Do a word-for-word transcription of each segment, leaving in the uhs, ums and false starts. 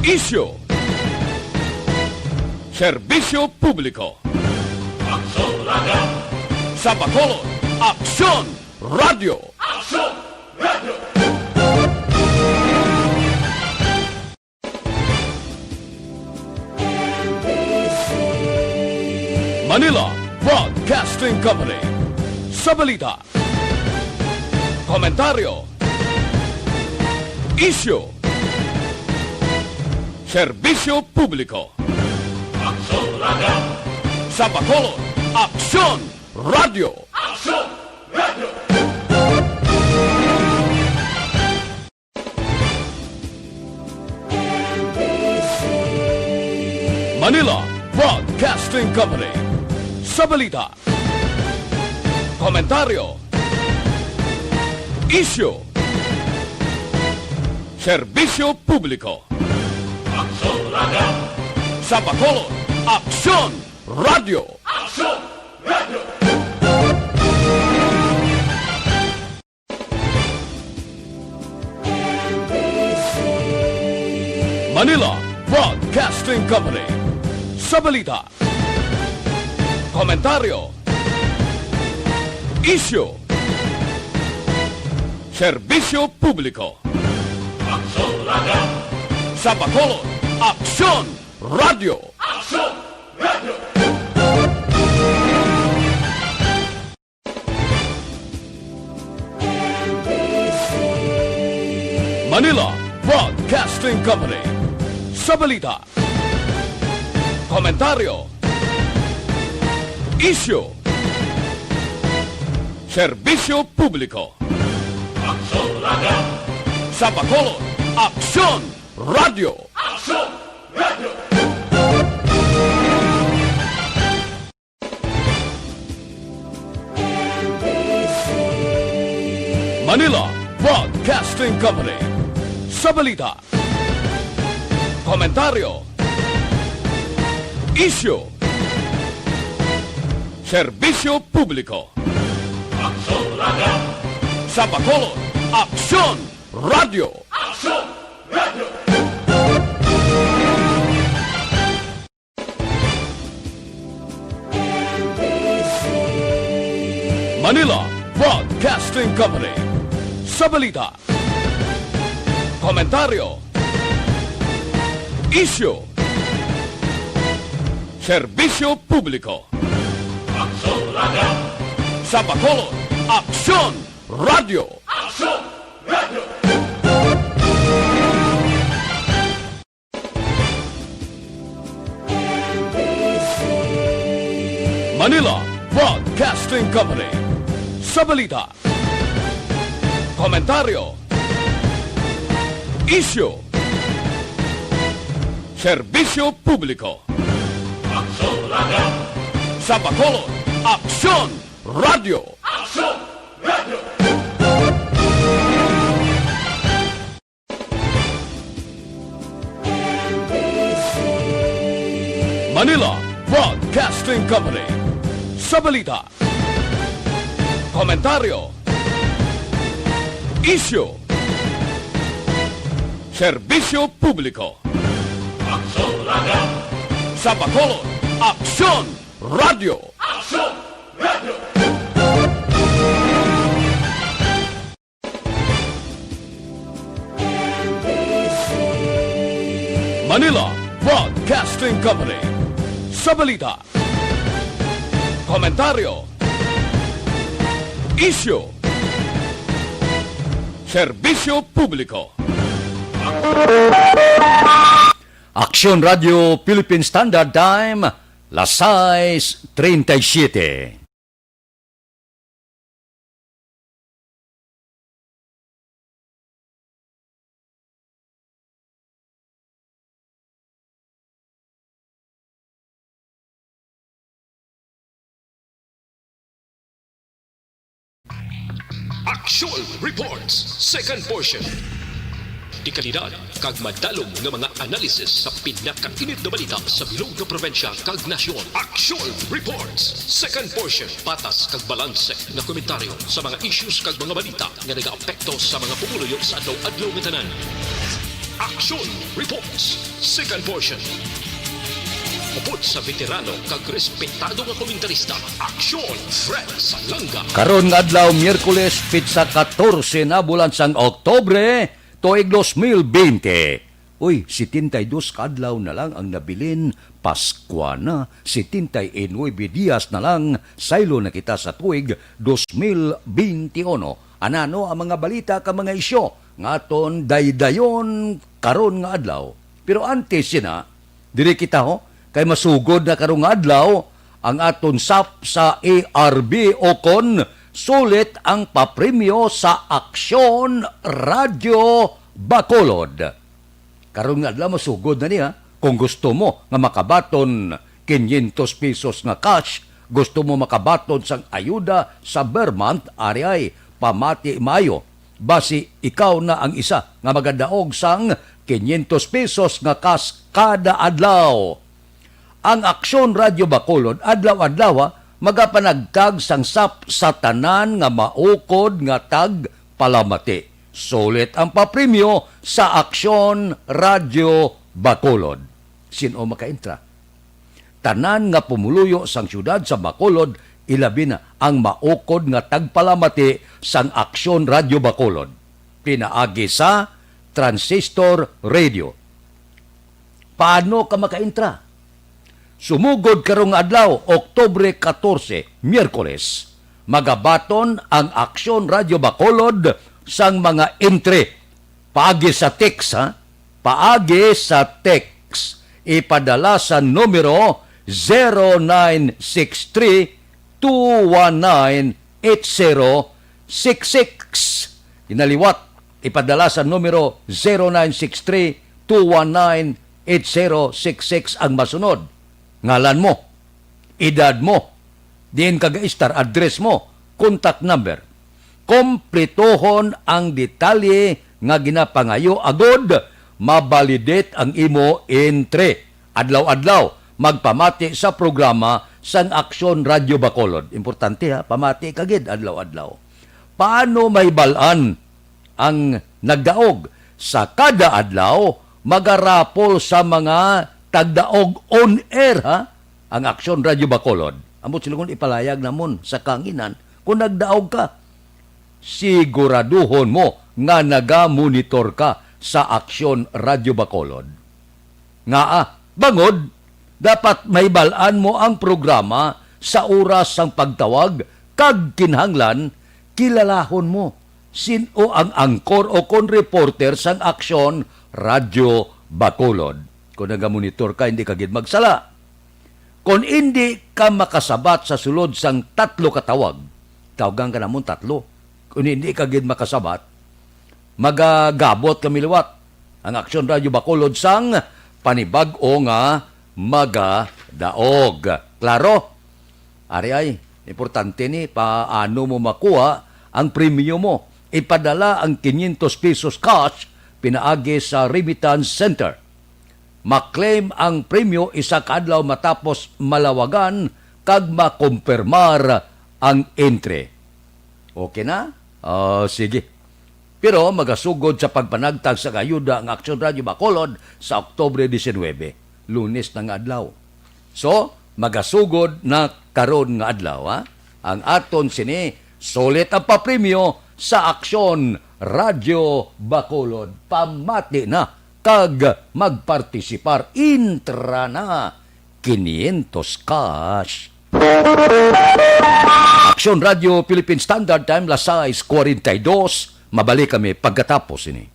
Isyu. Serbisyo publiko. Aksyon Radio. Sa Bacolod, Aksyon Radio. Aksyon Radio. Manila Broadcasting Company. Sa balita, komentaryo, isyu, serbisyo publiko. Aksyon Radio. Sa Bacolod, Aksyon Radio. Aksyon Radio. Manila Broadcasting Company. Sa balita, komentaryo, isyu, serbisyo publiko. Aksyon Radio. Sa Bacolod, Aksyon Radio. Aksyon Radio. Manila Broadcasting Company. Sa balita, komentaryo, isyu, serbisyo publiko. Aksyon Radio. Sa Bacolod, Aksyon Radio. Aksyon Radio. Manila Broadcasting Company. Sa balita, komentaryo, isyu, serbisyo publiko. Aksyon Radio. Sa Bacolod, Aksyon Radio. Aksyon Radio. Manila Broadcasting Company. Sa balita, komentaryo, isyu, serbisyo publiko. Aksyon Radio. Sa Bacolod, Aksyon Radio. Aksyon Radio. Manila Broadcasting Company. Sa balita, komentaryo, isyu, serbisyo publiko. Aksyon Radio. Sa Bacolod, Aksyon Radio. Aksyon Radio. Manila Broadcasting Company. Sa balita, komentaryo, isyu, serbisyo publiko. Aksyon Radio. Sa Bacolod, Aksyon Radio. Aksyon Radio. Manila Broadcasting Company. Sa balita, komentaryo, isyu, serbisyo publiko. Aksyon Radio. Sa Bacolod, Aksyon Radio. Aksyon Radio. Manila Broadcasting Company. Sa balita, komentaryo, isyu, serbisyo publiko. Aksyon Radio Philippine Standard Time, las sais treinta y siete. Aksyon Reports, second portion. Dekalidad kag madalom nga mga analisis sa pinakainit nga balita sa bilog nga probinsya kag nasyon. Aksyon Reports, second portion. Patas kag balanse nga komentaryo sa mga issues kag mga balita nga nagaapekto sa mga pumuluyo sa adlaw-adlaw nga tanan. Action Reports, second portion. Upod sa veterano kag respetado nga komentarista, Action Fred Salanga. Karon nga adlaw, Miyerkules, pitsa katorse na bulan sang Oktubre, tuig dos mil bente. Uy, setenta y dos ka adlaw na lang ang nabilin, Paskwa na, setenta y nuebe dias na lang, saylo na kita sa tuig dos mil bente uno. Anano ang mga balita ka mga isyu nga aton daydayon karon nga adlaw? Pero antes sina, diri kita ho, kay masugod na karon nga adlaw ang aton sap sa A R B ukon sulit ang papremyo sa Aksyon Radyo Bacolod. Karon nga adlaw masugod na niya. Kung gusto mo nga makabaton quinientos pesos nga cash, gusto mo makabaton sang ayuda sa Vermont, ari ay, pamati maayo. Basi ikaw na ang isa nga magadaog sang quinientos pesos nga cash kada adlaw. Ang Aksyon Radyo Bacolod, adlaw-adlaw, ha, magapanagtag sang sap sa tanan nga maukod nga tagpalamati. Sulit ang papremyo sa Aksyon Radyo Bacolod. Sin-o makaentra? Tanan nga pumuluyo sang siyudad sa Bacolod, ilabi na ang maukod nga tagpalamati sang Aksyon Radyo Bacolod, pinaagi sa Transistor Radio. Paano ka makaentra? Sumugod karong adlaw, Oktubre katorse, Miyerkules, magabaton ang Aksyon Radyo Bacolod sang mga entry. Paagi sa text, ha? Paagi sa text. Ipadala sa numero zero nine six three two one nine eight zero six six. Ginaliwat, ipadala sa numero zero nine six three two one nine eight zero six six ang masunod. Ngalan mo, edad mo, diin ka gaistar, address mo, contact number. Kompletohon ang detalye nga ginapangayo agod mabalidate ang imo entry. Adlaw-adlaw, magpamati sa programa sang Aksyon Radyo Bacolod. Importante ha, pamati ka gid adlaw-adlaw. Paano mahibal-an ang nagdaog? Sa kada adlaw, magarapol sa mga tagdaog on air, ha? Ang Aksyon Radyo Bacolod. Ambot sila kung ipalayag namon sa kanginan kung nagdaog ka. Siguraduhon mo nga nagamonitor ka sa Aksyon Radyo Bacolod. Ngaa, bangod, dapat mahibal-an mo ang programa sa oras sang pagtawag, kag kinahanglan kilalahon mo sin-o ang angkor o kon reporter sang Aksyon Radyo Bacolod. Kung nagamonitor ka, hindi ka gid magsala. Kung hindi ka makasabat sa sulod sang tatlo ka tawag, tawagan ka namon tatlo. Kung hindi ka gid makasabat, magagabot kami liwat ang Aksyon Radyo Bacolod sang panibag-o nga magadaog. Klaro? Ari ay, importante ni, paano mo makuha ang premyo mo? Ipadala ang quinientos pesos cash pinaagi sa Remittance Center. Ma-claim ang premyo isa ka adlaw matapos malawagan kag makumpirmar ang entry. Okay na? Oh, sige. Pero magasugod sa pagpanagtag sa ayuda ang Aksyon Radyo Bacolod sa Oktubre diecinuebe, Lunes na nga adlaw. So, magasugod na karon nga adlaw, ha? Ang aton sini, sulit ang papremyo sa Aksyon Radyo Bacolod. Pamati na kag magpartisipar. Intra na, quinientos cash. Aksyon Radyo Philippine Standard Time, las sais cuarenta y dos. Mabalik kami pagkatapos ini.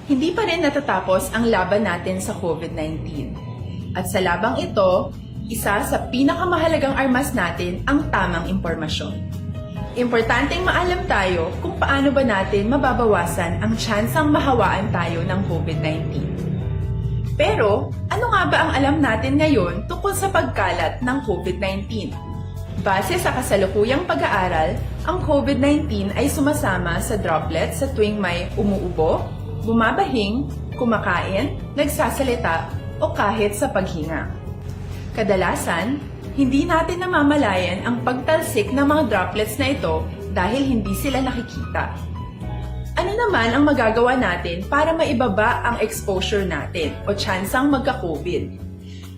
Hindi pa rin natatapos ang laban natin sa COVID nineteen. At sa labang ito, isa sa pinakamahalagang armas natin ang tamang impormasyon. Importanteng maalam tayo kung paano ba natin mababawasan ang tsansang mahawaan tayo ng COVID nineteen. Pero, ano nga ba ang alam natin ngayon tungkol sa pagkalat ng COVID nineteen? Base sa kasalukuyang pag-aaral, ang COVID nineteen ay sumasama sa droplet sa tuwing may umuubo, bumabahing, kumakain, nagsasalita, o kahit sa paghinga. Kadalasan, hindi natin namamalayan ang pagtalsik ng mga droplets na ito dahil hindi sila nakikita. Ano naman ang magagawa natin para maibaba ang exposure natin o tsansang magka-COVID?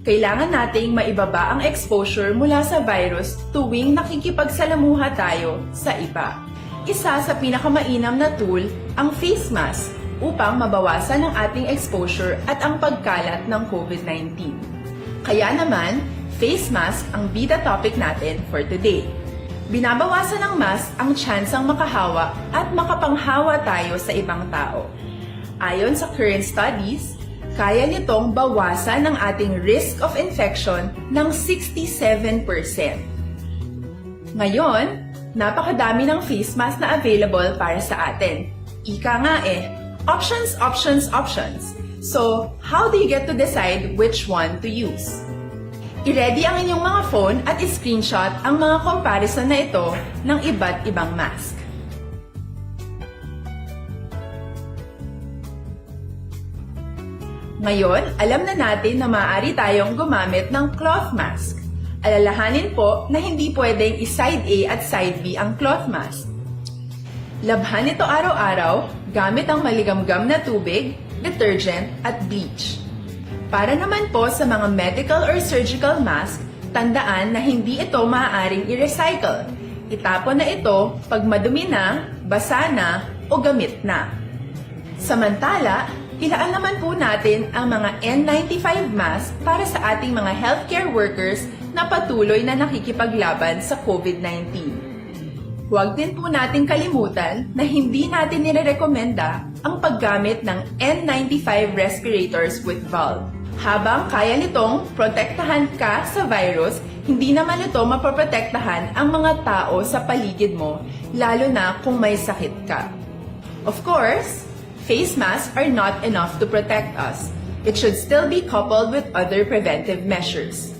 Kailangan nating maibaba ang exposure mula sa virus tuwing nakikipagsalamuha tayo sa iba. Isa sa pinakamainam na tool ang face mask upang mabawasan ang ating exposure at ang pagkalat ng COVID nineteen. Kaya naman, face mask ang bida topic natin for today. Binabawasan ng mask ang tsansang makahawa at makapanghawa tayo sa ibang tao. Ayon sa current studies, kaya nitong bawasan ang ating risk of infection ng sixty-seven percent. Ngayon, napakadami ng face mask na available para sa atin. Ika nga eh, options, options, options. So, how do you get to decide which one to use? I-ready ang inyong mga phone at i-screenshot ang mga comparison na ito ng iba't ibang mask. Ngayon, alam na natin na maaari tayong gumamit ng cloth mask. Alalahanin po na hindi pwedeng i-side A at side B ang cloth mask. Labhan ito araw-araw gamit ang maligamgam na tubig, detergent, at bleach. Para naman po sa mga medical or surgical mask, tandaan na hindi ito maaaring i-recycle. Itapon na ito pag madumi na, basa na, o gamit na. Samantala, ilaan naman po natin ang mga N ninety-five mask para sa ating mga healthcare workers na patuloy na nakikipaglaban sa COVID nineteen. Huwag din po nating kalimutan na hindi natin nirerekomenda ang paggamit ng N ninety-five respirators with valve. Habang kaya nitong protektahan ka sa virus, hindi naman ito mapoprotektahan ang mga tao sa paligid mo, lalo na kung may sakit ka. Of course, face masks are not enough to protect us. It should still be coupled with other preventive measures.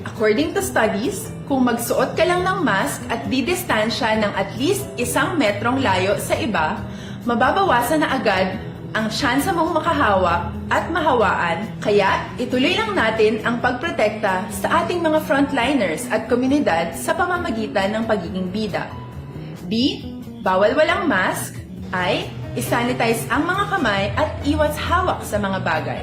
According to studies, kung magsuot ka lang ng mask at didistansya ng at least isang metrong layo sa iba, mababawasan na agad ang tsansa mong makahawa at mahawaan, kaya ituloy lang natin ang pagprotekta sa ating mga frontliners at komunidad sa pamamagitan ng pagiging bida. B, bawal walang mask. I, i-sanitize ang mga kamay at iwas hawak sa mga bagay.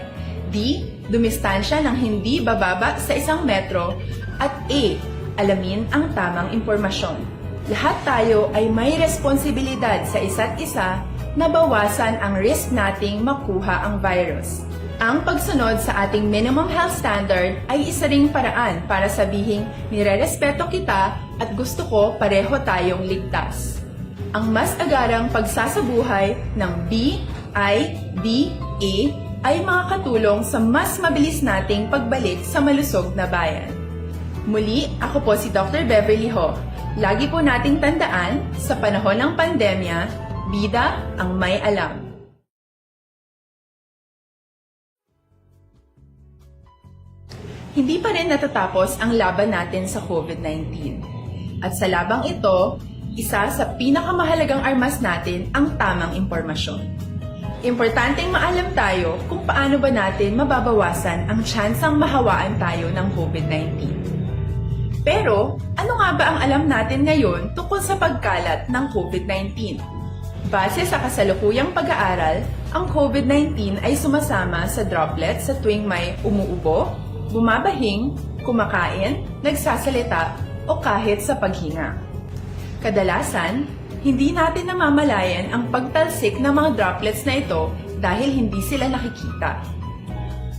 D, dumistansya ng hindi bababa sa isang metro. At E, alamin ang tamang impormasyon. Lahat tayo ay may responsibilidad sa isa't isa na bawasan ang risk nating makuha ang virus. Ang pagsunod sa ating minimum health standard ay isa ring paraan para sabihing nirerespeto kita at gusto ko pareho tayong ligtas. Ang mas agarang pagsasabuhay ng B I D A ay makakatulong sa mas mabilis nating pagbalik sa malusog na bayan. Muli, ako po si Doctor Beverly Ho. Lagi po nating tandaan, sa panahon ng pandemya, bida ang may alam. Hindi pa rin natatapos ang laban natin sa COVID nineteen. At sa labang ito, isa sa pinakamahalagang armas natin ang tamang impormasyon. Importanteng maalam tayo kung paano ba natin mababawasan ang tsansang mahawaan tayo ng COVID nineteen. Pero, ano nga ba ang alam natin ngayon tungkol sa pagkalat ng COVID nineteen? Base sa kasalukuyang pag-aaral, ang COVID nineteen ay sumasama sa droplet sa tuwing may umuubo, bumabahing, kumakain, nagsasalita, o kahit sa paghinga. Kadalasan, hindi natin namamalayan ang pagtalsik ng mga droplets na ito dahil hindi sila nakikita.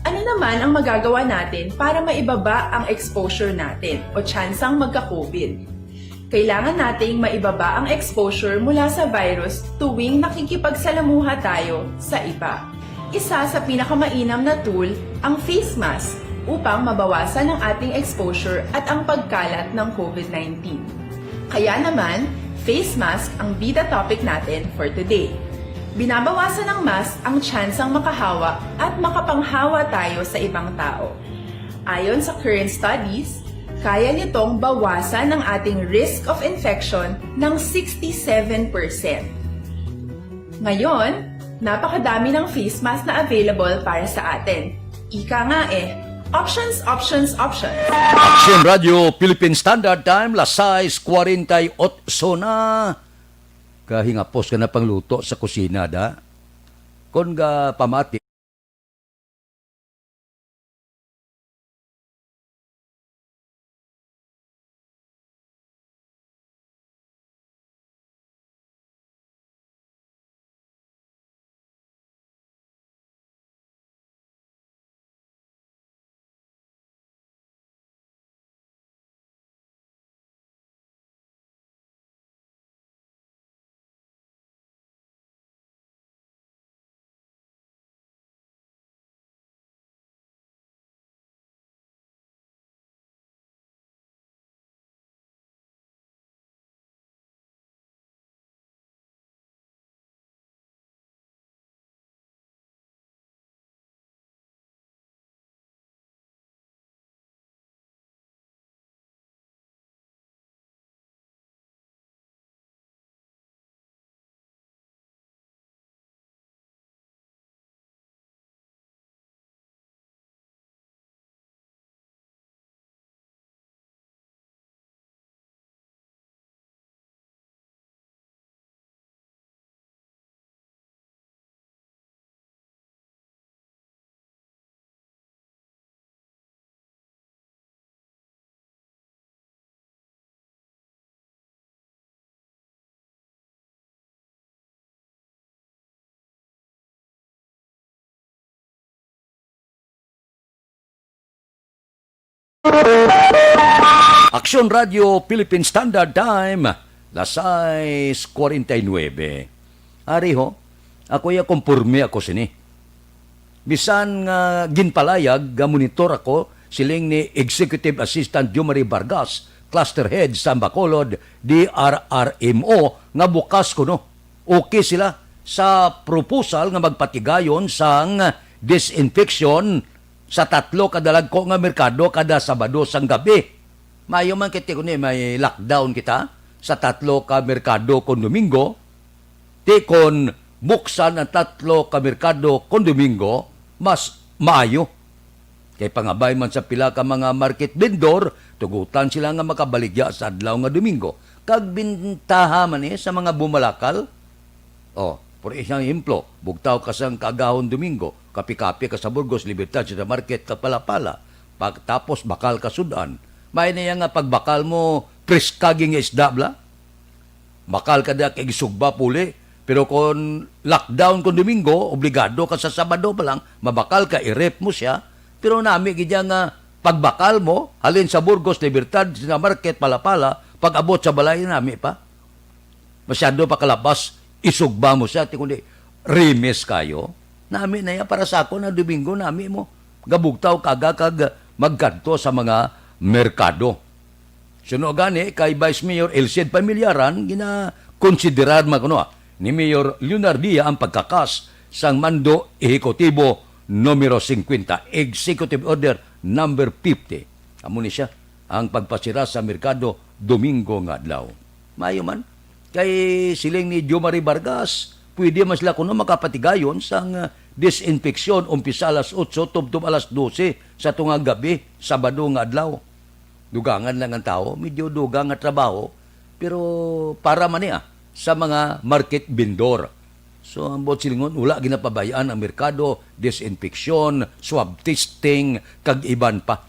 Ano naman ang magagawa natin para maibaba ang exposure natin o tsansang magka-COVID? Kailangan nating maibaba ang exposure mula sa virus tuwing nakikipagsalamuha tayo sa iba. Isa sa pinakamainam na tool ang face mask upang mabawasan ang ating exposure at ang pagkalat ng COVID nineteen. Kaya naman, face mask ang bida topic natin for today. Binabawasan ng mask ang tsansang makahawa at makapanghawa tayo sa ibang tao. Ayon sa current studies, kaya nitong bawasan ang ating risk of infection ng sixty-seven percent. Ngayon, napakadami ng face mask na available para sa atin. Ika nga eh, Options, options, options. Action Radio Philippine Standard Time, las sais cuarenta y ocho na. Kahingapos ka na pangluto sa kusina, da. Kon ga pamati, Aksyon Radio Philippine Standard Time, las sais cuarenta y nueve. Ari ho, ako ya, komporme ako sini. Bisan nga ginpalayag nga monitor ako, siling ni Executive Assistant Jomari Vargas, Cluster Head sa Bacolod D R R M O, nga bukas kuno. Okay sila sa proposal nga magpatigayon sang disinfection sa tatlo ka dalagko nga merkado kada Sabado sang gabi. Maayo man kay ti kuno may lockdown kita sa tatlo ka merkado kon Domingo. Ti kon buksan ang tatlo ka merkado kon Domingo, mas maayo. Kay pangabay man sa pila ka mga market vendor, tugutan sila nga makabaligya sa adlaw nga Domingo. Kag bintaha man ni sa mga bumalakal. Oh, for example, bugtaw ka sang kaagahon Domingo, kape-kape ka sa Burgos, Libertad, sa market ka Palapala, pagtapos bakal ka sud-an. May na iya nga pagbakal mo, preska gid nga isda bala. Bakal ka da kay gisugba puli. Pero kon lockdown kon Domingo, obligado ka sa Sabado pa lang, mabakal ka, i-ref mo siya. Pero nami gid iya nga pagbakal mo, halin sa Burgos, Libertad, sa market, Palapala, pag-abot sa balay, nami pa. Masyado pa kalabas, isugba mo siya, ti kundi rimes kayo. Nami na iya para sa akon ang Domingo, nami mo. Gabugtaw kaga kag magkadto sa mga merkado. Suno gani kay Vice Mayor Elcid Familiaran, ginakonsiderar man kuno, ah, ni Mayor Leonardia ang pagkakas sang Mando Ehekutibo Numero Singkwenta, Executive Order Number Fifty. Amo ni siya ang pagpasira sa merkado Domingo nga adlaw. Maayo man, kay siling ni Jomari Vargas, pwede man sila kuno makapatigayon sang, ah, disinfeksyon umpisa alas otso tubtob alas dose sa tunga gabi, Sabado nga adlaw. Dugangan lang ang tawo, medyo dugang nga trabaho, pero para man niya sa mga market vendor. So, ang buot silingon, wala ginapabay-an ang merkado, disinfeksyon, swab testing, kag iban pa.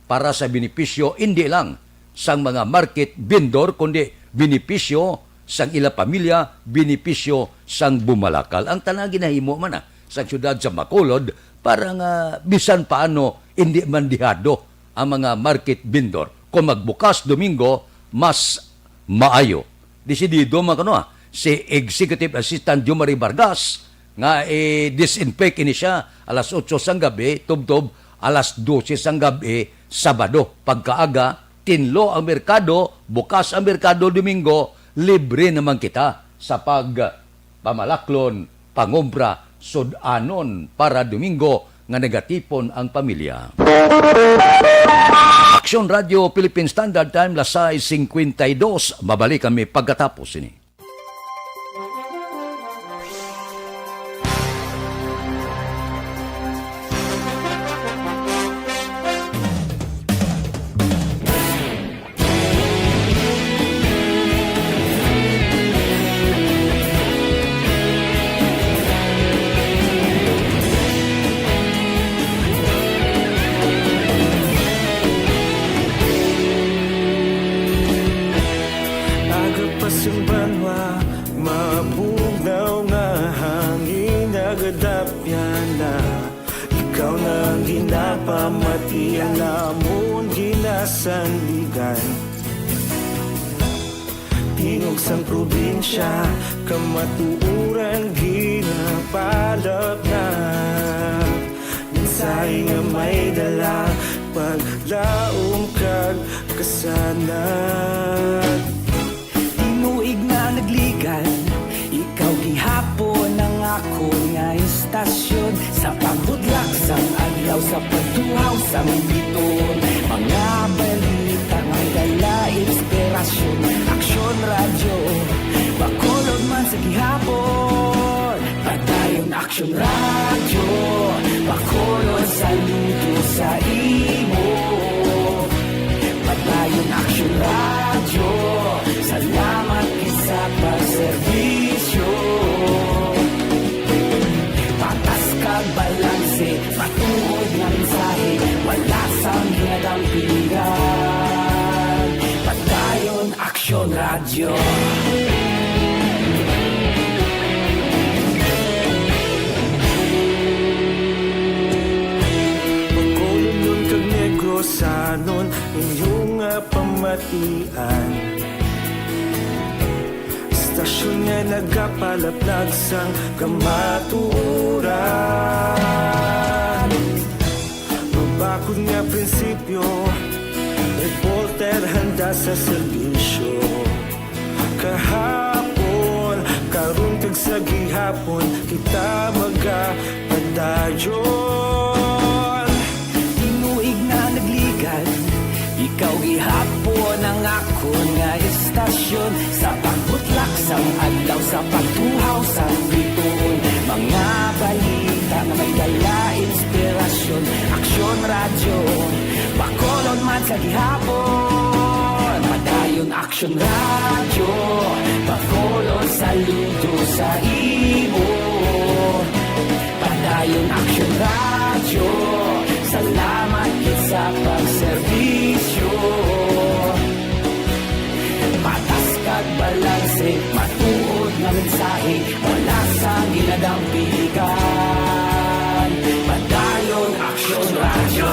Para sa benepisyo, hindi lang sang mga market vendor, kundi benepisyo sang ila pamilya, benepisyo sang bumalakal. Ang tanan ginahimo man, ah, sa siyudad sa Bacolod para nga bisan paano hindi mandihado ang mga market vendor. Kung magbukas Domingo, mas maayo. Desidido man kuno, ah, si Executive Assistant Jomari Vargas nga i-disinfect ini siya alas otso sang gabi tubtob alas dose sang gabi, Sabado. Pagkaaga, tinlo ang merkado, bukas ang merkado Domingo, libre naman kita sa pag pamalaklon, pangombra, sud-anon para Domingo nga nagatipon ang pamilya. Aksyon Radio Philippine Standard Time, las sais cincuenta y dos. Mabalik kami pagkatapos sini. Iya namon ginasandigan. Tingog sang probinsya, kamatuoran ginapalapnap. Mensahe nga may dala, paglaom kag kasanag. Tinuig nga nagligad, ikaw gihapon ang akon nga istasyon. Sa pagbudlak sang adlaw, sa pagtuhaw sang bituon, mga balita nga dala inspirasyon. Aksyon Radyo, Bacolod man sa gihapon. Padayon Aksyon Radyo, Bacolod, saludo sa imo. Padayon Aksyon Radyo, salamat gid sa pagserbisyo. Patas kag balanse, matuod nga mensahe, wala sang ginadampigan. Padayon Aksyon Radyo. Bacolodnon kag Negrosanon, inyo nga pamatian. Istasyon nga nagapalaplag sang kamatuoran. Mabakod nga prinsipyo, reporter handa sa serbisyo. Kahapon, karon kag sa gihapon, kita magapadayon. Tinuig nga nagligad, ikaw gihapon ang akon nga istasyon. Sa pagbutlak sang adlaw, sa pagtuhaw sang bituon, mga balita nga may dala inspirasyon. Aksyon Radyo, Bacolod man sa gihapon. Padayon Aksyon Radyo, Bacolod, saludo sa imo. Padayon Aksyon Radyo, salamat gid sa pagserbisyo. Patas kag balanse, matuod nga mensahe, wala sang ginadampigan. Padayon Aksyon Radyo.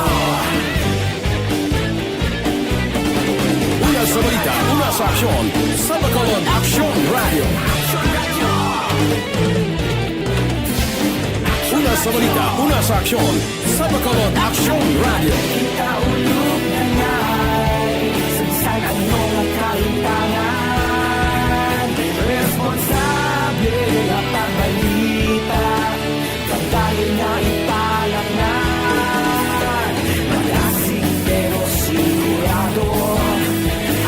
Una sa balita, una sa aksyon, sa Bacolod Aksyon Radyo. Una sa balita, una sa aksyon, sa Bacolod Aksyon Radyo. Kita ulog na ngay, sa bisan ano nga kahimtangan, responsable nga pagbalita, pagdayon nga ipalaknay. Malasig pero sigurado,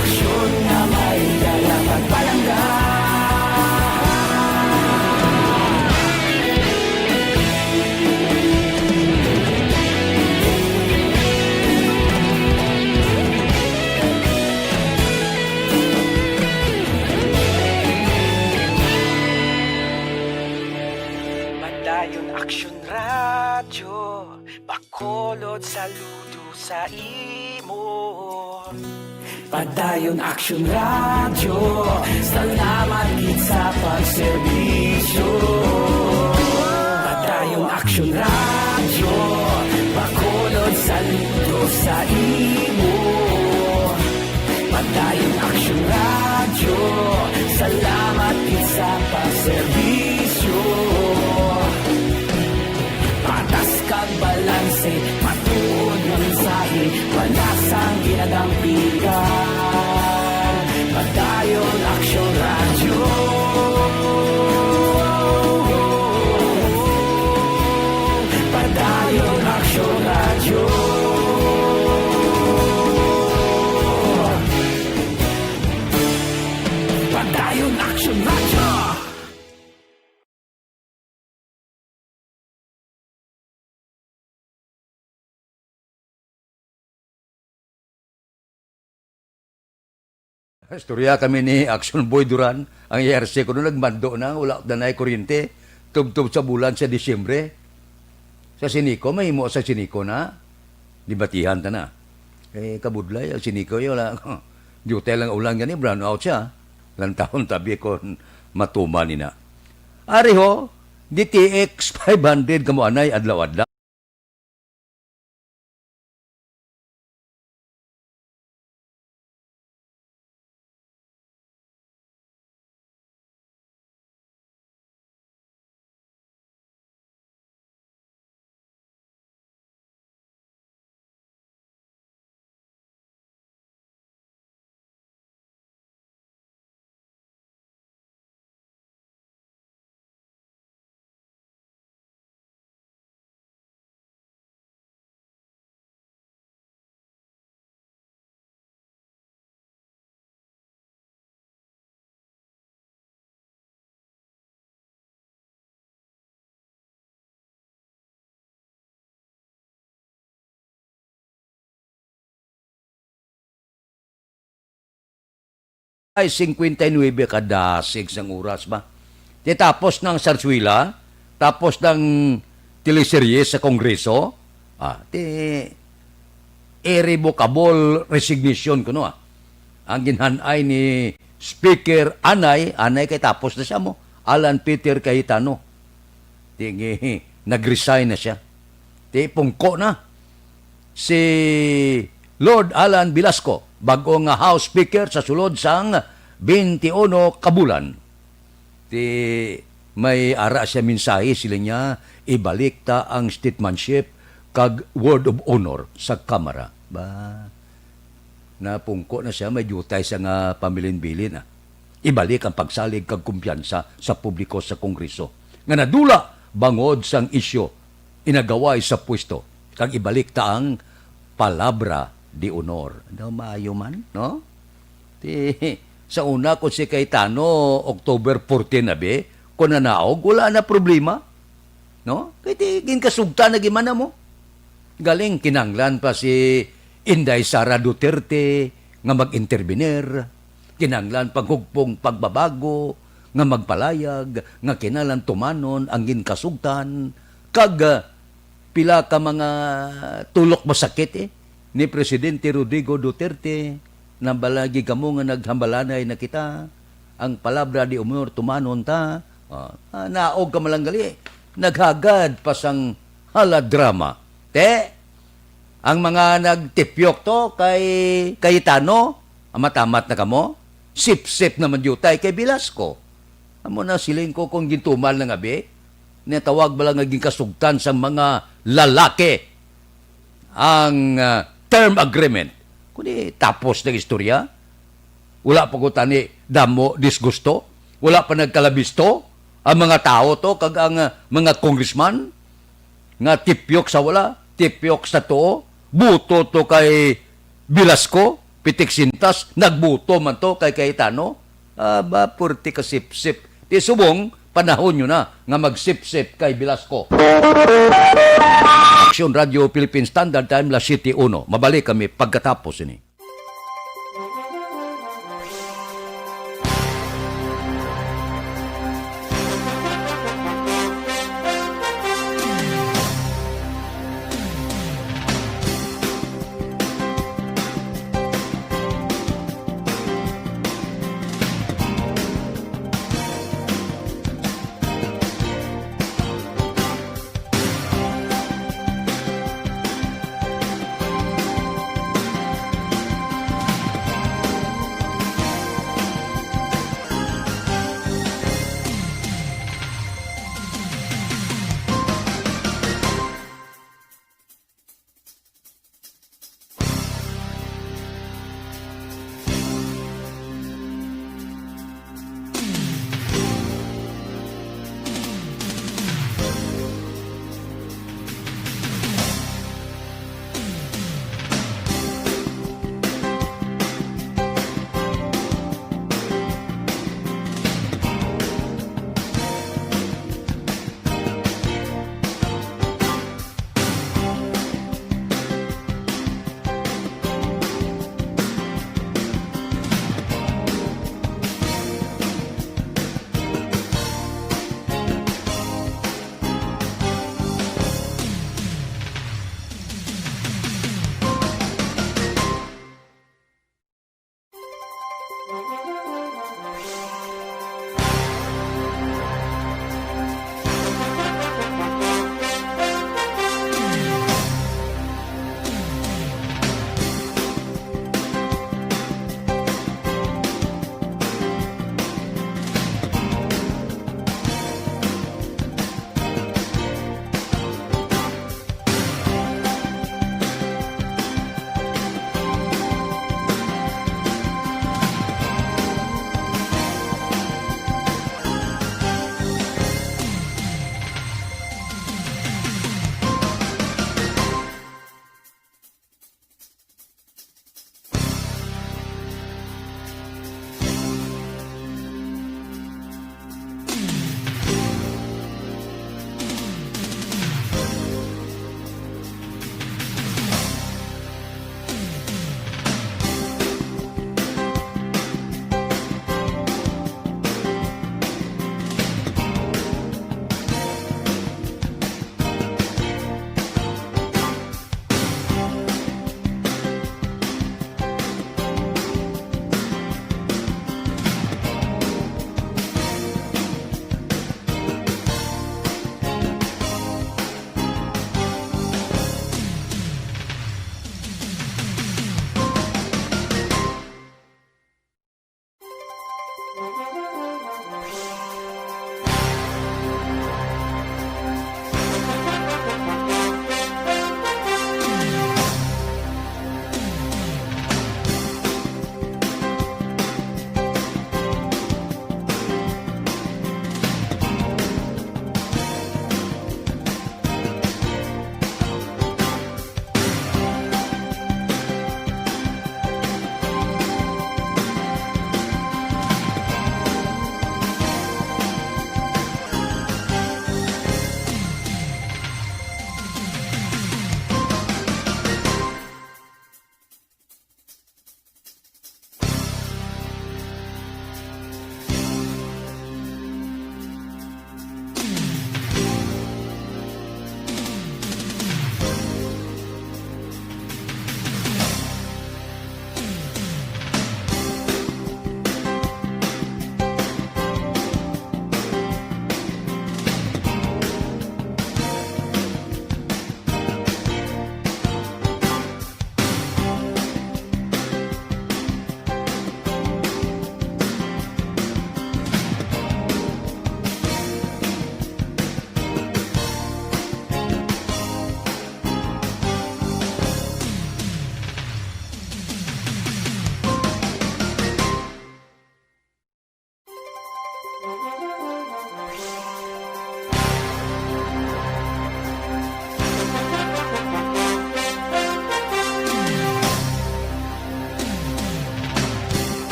aksyon nga may dala pagpalangga. Padayon Aksyon Radyo, Bacolod, saludo sa imo. Padayon Aksyon Radyo, salamat gid sa pagserbisyo. Padayon Aksyon Radyo, Bacolod, saludo sa imo. Padayon Aksyon Radyo, salamat gid sa pagserbisyo. Patas kag balanse, matuod nga mensahe, wala sang ginadampigan. Padayon Aksyon Radyo. Padayon Aksyon Radyo. Padayon Aksyon Radyo. Istorya kami ni Action Boy Duran, ang E R C kuno nagmando na, wala na nay kuryente, tubtob sa bulan sa Disyembre. Sa Sinico, mahimo sa Sinico na. Debatihan ta na. Eh, kabudlay, ang Sinico, wala. Diutay lang ulan gani, brownout siya. Lantawon tabi kon matuman ni na. Ari ho, D T X five hundred kamo anay adlaw-adlaw. ay singkwenta y nuebe ka dasig sang oras ba? Ti tapos ng sarsuela, tapos ng teleserye sa Kongreso, ah, ti irrevocable resignation kuno, ah. Ang ginhanay ni Speaker Anay, Anay kay tapos na siya mo, Alan Peter Cayetano. Ti nag-resign na siya. Ti pungko na si Lord Alan Velasco, bag-o nga House Speaker sa sulod sang twenty-one ka bulan. Ti may ara siya mensahe, sila niya, ibalik ta ang statesmanship kag word of honor sa Kamara. Ba, napungko na siya, may diutay siya nga pamilinbilin, ah. Ibalik ang pagsalig kag kumpiyansa sa publiko sa Kongreso nga nadula bangod sang isyu inagaway sa pwesto, kag ibalik ta ang palabra de honor. Daw maayo man, no? Ti, sa una, kung si Cayetano, October fourteen na bi, kung nanaog, wala na problema. No? Kay ti, ginkasugtan na gid man na mo. Galing, kinahanglan pa si Inday Sara Duterte nga mag-intervenir. Kinahanglan panghugpong pagbabago nga magpalayag nga kinahanglan tumanon ang ginkasugtan. Kag, ah, pila ka mga tulok masakit, eh, ni Presidente Rodrigo Duterte, nabala gid kamo nga naghambalanay na kita, ang palabra de honor tumanon ta. Ah, ah, naog ka malanggali, naghagad pa sang hala drama. Te, ang mga nagtipyok to kay Cayetano, amat-amat na kamo, sipsip naman diutay kay Velasco. Amo na siling ko kung gintuman lang abi, natawag ba lang nga ginkasugtan sa mga lalaki ang, ah, term agreement? Kundi tapos ng istorya, wala pa ko tani damo disgusto, wala pa nagkalabisto ang mga tao to kag ang, ah, mga congressman nga tipyok sa wala, tipyok sa tuo, buto to kay Velasco, pitik sintas, nagbuto man to kay Cayetano. Aba, purti ka sipsip. Ti subong, panahon nyo na nga magsipsip kay Velasco. Action Radio Philippine Standard Time, las siete uno. Mabalik kami pagkatapos ini.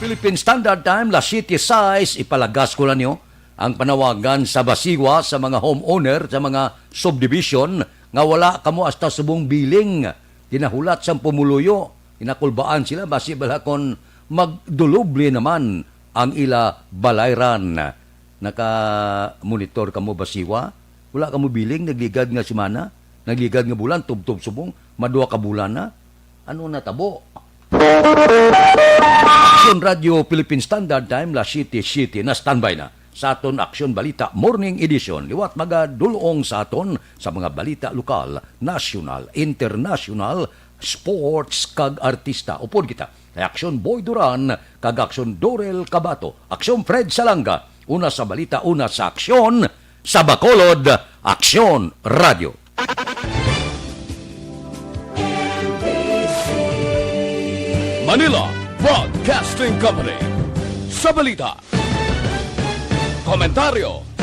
Philippine Standard Time, las siete sais, ipalagas ko na niyo ang panawagan sa Basiwa sa mga homeowner sa mga subdivision nga wala kamo hasta subong billing. Ginahulat sang pumuluyo, ginakulbaan sila basi bala kon magduloble naman ang ila balayran. Naka-monitor kamo Basiwa? Wala kamo billing nagligad nga semana? Nagligad nga bulan, tubtob subong, madua ka bulan na. Ano natabo? Aksyon Radio Philippine Standard Time, las siete siete na, standby na sa aton Aksyon Balita Morning Edition. Liwat magadulong sa aton sa mga balita lokal, nasyonal, internasyonal, sports, kag artista. Upod kita kay Aksyon Boy Duran kag Aksyon Dorel Cabato, Aksyon Fred Salanga. Una sa balita, una sa aksyon, sa Bacolod, Aksyon Radio. Manila Broadcasting Company. Sa balita, komentaryo,